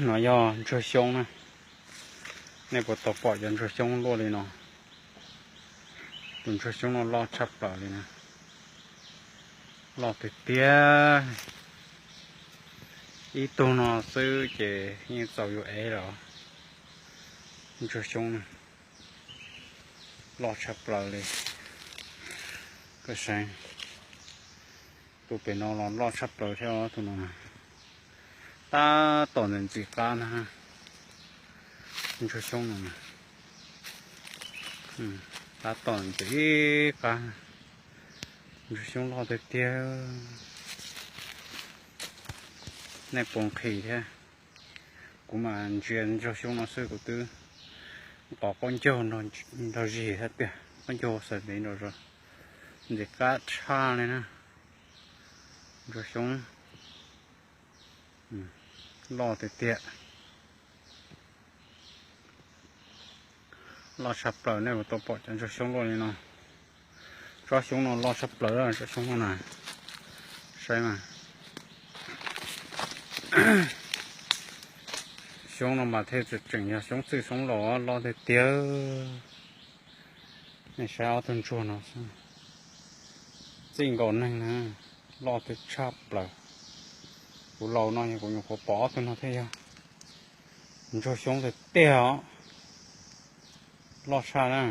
No yog ntsuag xyoob na. Nej puas tau pom cov ntsuag xyoob luaj li no? Tus ntsuag xyoob no loj tshaj plaws li na. Loj tiag tiag. Ib tug no xwb ces yeej txaus yuav ev lawm. Ntsuag xyoob na, loj tshaj plaws li. Koj saib, tus pem no los loj tshaj plaws thiab os, tus no na. Tab tom ntxim ntxim qab na. Ntsuag xyoob no, tab tom ntxim ib qab. Ntsuag xyoob loj tiag tiag. Nej puas nqhis thiab? Kuv mas ntsia ntsuag xyoob no xwb kuv twb nqos qaub ncaug nrog zig thiab tiag, qaub ncaug xaws ntev nrog zog. Ntxim qab tshaj li na. Ntsuag xyoob loj tiag tiag. Loj tshaj plaws, nej puas tau pom cov ntsuag xyoob luaj li no? Tsob xyoob no loj tshaj plaws, tsob xyoob no na. Saib mas. Xyoob no mas thiaj tseem yog xyoob txwj xyoob laus, loj tiag tiag. Nej saib ob tug ntsuag no xwb, txij nkaus neeg na, loj tiag tshaj plaws. Kuv laus no yog kuv nyuam qhuav pom ob tug no thiaj yog ntsuag xyoob tiag tiag os. Loj tshaj na.